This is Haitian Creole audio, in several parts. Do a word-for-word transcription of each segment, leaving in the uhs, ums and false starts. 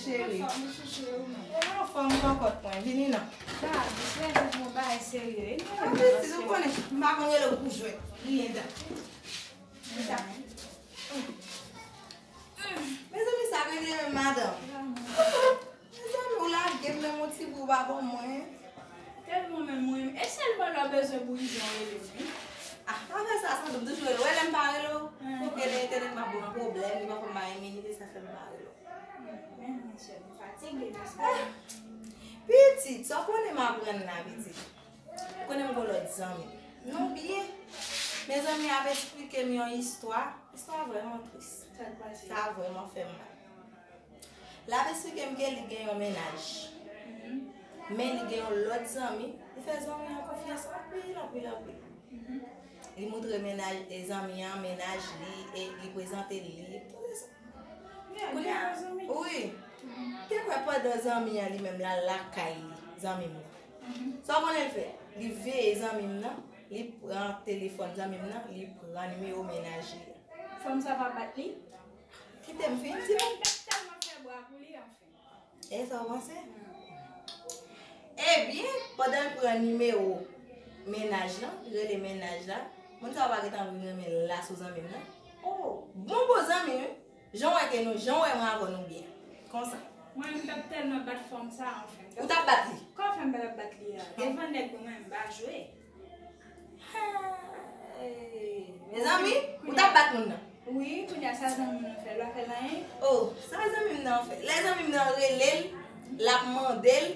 Cheri. Anfòm, chouchou, e ou menm? Mwen anfòm, kòkòt mwen. Vini non. Sa, dis leve pou yon bagay serye. Anplis, ou konnen, m pa konn rele w pou jwèt. Riyen dan. Mezanmi, sa regle menm, madanm. Mezanmi, ou lage m nan yon ti bout, ou pa ban mwen. Tèlman menm, mwen menm. E sèlman lè w bezwen bouyi jan w rele m, wi. Ah, pa fè sa, Sandra, m toujou rele w. Wè lè m pa rele w? Ou rele entènèt m ap ban m pwoblèm, li pa fè m bay minit, e sa fè m pa rele w. Men, monchè, m fatige, mesye. Pitit, sa w konnen m aprann la, pitit. Ou konnen m gon lòt zanmi. Non, byen. Mezanmi ap esplike m yon istwa. Istwa vrèman tris. Sa k pase? Sa vrèman fè m mal. L ap esplike m ke li gen yon mennaj. Men li gen yon lòt zanmi. Li fè zanmi an konfyans anpil, anpil, anpil. Li moutre mennaj, e zanmi an, mennaj li, e li prezante li. Kounye a, wi. Te kwè pandan zanmi an li menm l al lakay li, zanmi m nan. Sa w konnen l fè? Li veye zanmi m nan, li pran telefòn zanmi m nan, li pran nimewo mennaj li a. Fanm sa pa bat li? Kite m fin di w. Tèlman fè bwa pou li, anfen. E sa w panse? Ebyen, pandan l pran nimewo mennaj lan, li rele mennaj la, moun sa yo pa gentan vin renmen l la sou zanmi m nan. Oh, bon bon zanmi wi. Jan w wè ke nou, jan w wè mwen avè w nou byen. Konsa. Mwen, m t ap tèlman bat fanm sa, anfen. Ou t ap bat li? Kòman fè m pa t ap bat li a? Devan nèg mwen, mwen, m pa jwe. Hey, mezanmi, ou t ap bat moun nan? Wi, kounye a sa zanmi m nan fè, l pa fè l anyen. Oh, sa zanmi m nan fè? Lè zanmi m nan rele l, l ap mande l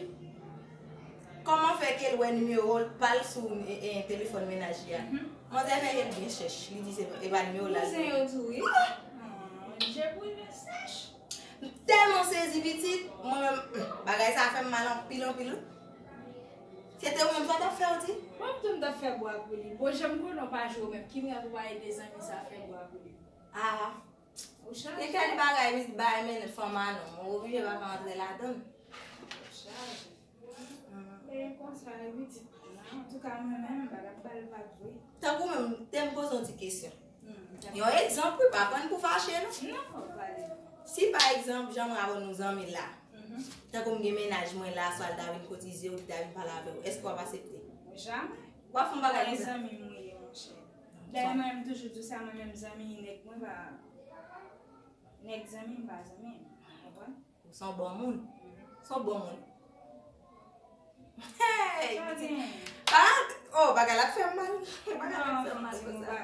kòman fè ke l wè nimewo l pa l sou, e, e, telefòn mennaj li a. Manzè fè je l byen chèch, li di se, e pa nimewo l la. Bouzen yo tou, wi. Ah, je brile sèch. M tèlman sezi pitit, mwen menm, hmm, bagay sa fè m mal anpil, anpil, wi. Se te ou menm sa w t ap fè, w di? Mwen m tou m t ap fè bwa pou li. Bon, jan m konnen w pa jwe w menm, ki mwen pou pa ede zanmi sa fè bwa pou li? Ah. Ou chaje. E kèk bagay, pitit bagay mennen fanm a non, ou oblije pa fè antre ladann. Ou chaje. E konsa, e pitit la. Antouka, mwen menm, m pa t ap ba l vag vre. Tankou menm, te m poze yon ti kesyon. Yon egzanp, wi, pa pran pou fache, non. Non, pale. Si, pa egzanp, jan mwen avè nou zanmi la, tankou m gen mennaj mwen la, swa l ta vin kotize ou li ta vin pale avè w, èske w ap aksepte? Jamè. W ap fè yon bagay konsa? Zanmi m ou ye, monchè. Dayè, mwen menm, m toujou di w sa, mwen menm, zanmi nèg mwen pa, nèg zanmi m pa zanmi m. Ou konprann? Ou se yon bon moun. Se yon bon moun. Hey! Pa, oh, bagay la ap fè m mal. Bagay la ap fè m mal konsa.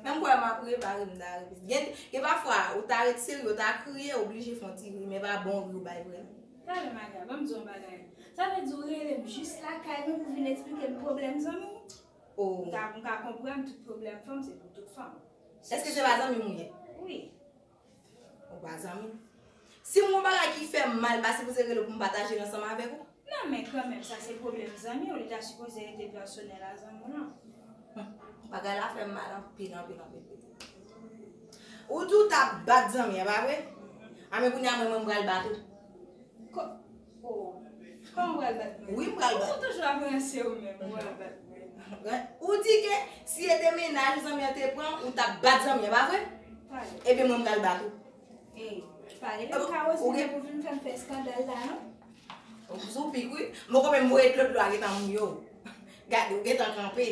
Menm kwè m ap ri, pa ri, m ta ri. Gen, gen pafwa, ou ta ret serye, ou ta kriye, ou oblije fè yon ti ri, men pa bon ri ou bay vre. Talè, Maga, ban m di w yon bagay. Sa vle di ou rele m jis lakay mwen pou vin eksplike m pwoblèm zanmi w? Oh. M ka, m ka konprann tout pwoblèm fanm, se pou tout fanm. Èske se pa zanmi m ou ye? Wi. Ou pa zanmi m. Si m gon bagay ki fè m mal, m pa sipoze rele w pou m pataje l ansanm avèk ou? Non, men kanmenm, sa se pwoblèm zanmi w, li ta sipoze rete pèsonèl a zanmi w lan. Bagay la fè m mal anpil, anpil, anpil, anpil. Ou di w t ap bat zanmi an, pa vre? A, men kounye a mwen, mwen, m pral bat ou. Ko-, oh. Kòman w pral bat mwen? Wi, m pral bat. Ou toujou ap ranse ou menm, ou pral bat mwen. Ou di ke si e te mennaj zanmi an te pran, ou t ap bat zanmi an, pa vre? Pale. Ebyen, mwen, m pral bat ou. Ey, pale, ou ka oze pou vin fè m fè eskandal la, non? Ou sou pik, wi. Mwen, kanmenm, voye dlo, dlo a gentan mouye w. Gade, ou gentan kanpe.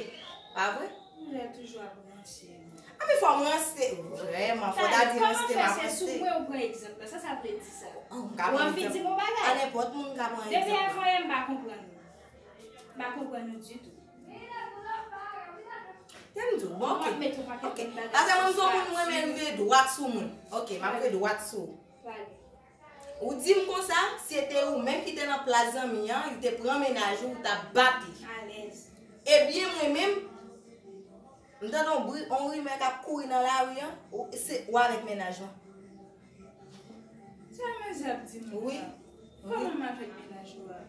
Pa vre? Ou lè toujou ap ranse. A, men fò m ranse. Vrèman, fò w ta di ranse, m ap ranse. Kòman fè se sou mwen ou pran egzanp la? Sa sa vle di sa? Oh, m ka pran egzanp. Ou anvi di m yon bagay? A nenpòt moun m ka pran egzanp. Depi avan yè, m pa konprann ou. M pa konprann ou ditou. Tè m di w, bon, ok. Ok. Paske mwen m se yon moun, mwen renmen rive dwat sou moun. Ok, m ap rive dwat sou ou. Ou di m konsa, si se te ou menm ki te nan plas zanmi an, li te pran mennaj ou, ou t ap bat li. Alèz. Ebyen, mwen menm, m tande yon bri, yon rimè k ap kouri nan lari an, ou, se ou avèk mennaj lan. Sa manzè ap di m la? Wi. Kòman m avèk mennaj ou a?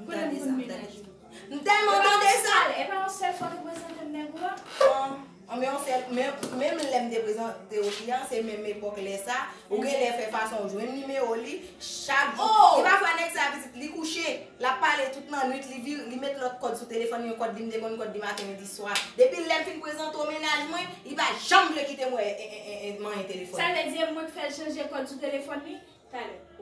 Kote m konn mennaj ou? M tèlman tande sa. E pa yon sèl fwa ou te prezante m nèg ou a? An, an, men yon sèl, men, menm lè m te prezante w li an, se menm epòk lè sa, ou genlè fè fason w jwenn nimewo li, chak jou. Oh! E pafwa nèg sa pitit, li kouche, l ap pale tout nan nwit, li vire, li met lòt kòd sou telefòn li, yon kòd li m te konn kòd li maten, midi, swa. Depi lè m fin prezante w mennaj mwen, li pa janm vle kite m wè, e, e, e, e, manyen telefòn. Sa vle di e mwen k fè l chanje kòd sou telefòn li? Talè.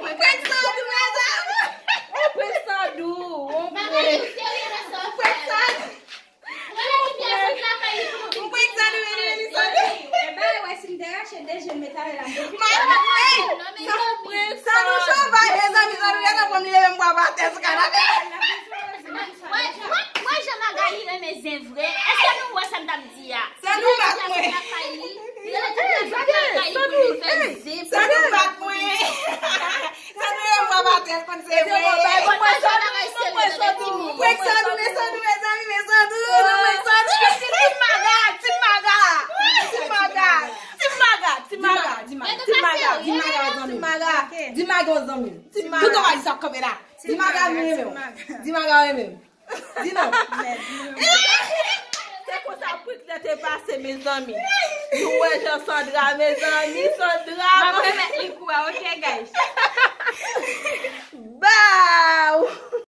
Prank sa dou, medam. Ou prank sa dou. Ou prank sa dou. Ou prank sa dou, vini, vini, sa dou. Sa nou chovay, mezanmi, sa nou gentan pran m, li leve m bwa atè sou kanapè. Wè, wè, wè jan Magali renmen zen vre. Èske nou wè sa m t ap di a? Sa nou bat mwen. Sa nou bat mwen. Di Maga yon zanmi. Maga. Di Maga yon zanmi. Poutan w pa di sa w kanpe la. Di Maga m renmen w. Di Maga w renmen m. Di non. Se konsa prank la te pase, mezanmi. Nou wè jan Sandra, mezanmi, Sandra. M ap remèt li kou a, ok, guys.